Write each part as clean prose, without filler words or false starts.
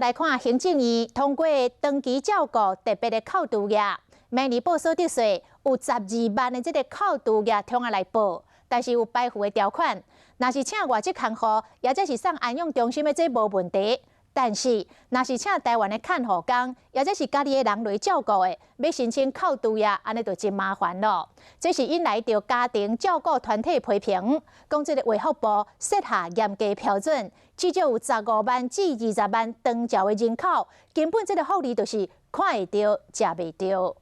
來看行政院通過長期照顧特別的扣除額，明年報所得稅有12萬的這个扣除額通仔來報，但是有排富的條款，若是請外籍看護，抑者是送安養中心的這無問題。但是，若是請台灣的看護工，抑者是家己的人來照顧的，欲申請扣除額，按呢就真麻煩囉。這是引來著家庭照顧團體批評，講這个衛福部設下嚴格標準，至少有15萬至20萬長照的人口，根本這个福利就是看會著，食袂著。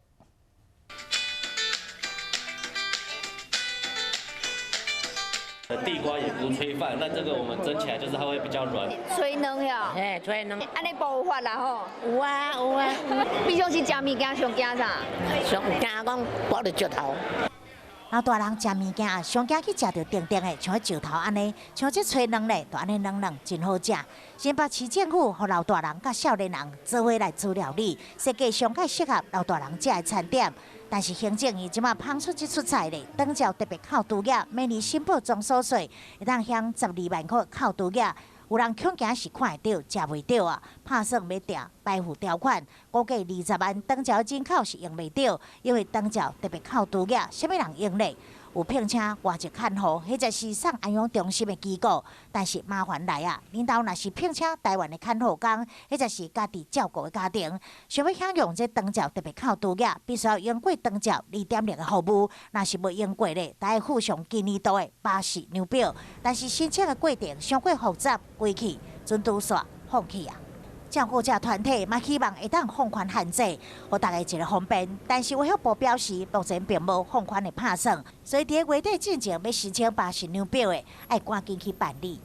地瓜也不炊飯，那這個我們蒸起來就是它會比較軟。炊軟呀？嘿，炊軟。按呢無法啦吼。有啊有啊。平常時食物件上驚啥？上驚講跋著石頭。老大人食物件上驚去食著甜甜的，像彼石頭按呢，像這炊軟咧，就按呢軟軟，真好食。新北市政府予老大人佮少年人做伙來煮料理，設計上較適合老大人食的餐點。但是行政院這馬拋出這出菜咧，長照特別扣除額，每年申報綜所稅會當享12萬塊扣除額，有人恐驚是看會著，食袂著啊！拍算欲訂排富條款，估計20萬長照人口是用袂著，因為長照特別扣除額，啥物人用咧？有聘請外籍看護，或者是送安養中心的機構，但是麻煩來啊！恁兜若是聘請台灣的看護工，或者是家己照顧的家庭，想欲享用這長照特別扣除額，必須要用過長照2.0的服務，若是無用過咧，得愛附上今年度的巴氏量表。但是申請的過程傷過複雜，規氣準拄煞放棄啊！照顧者團體嘛希望會當放寬限制，予大家一个方便。但是衛福部表示，目前並無放寬的拍算，所以佇咧月底進前欲申請巴氏量表的，愛趕緊去辦理。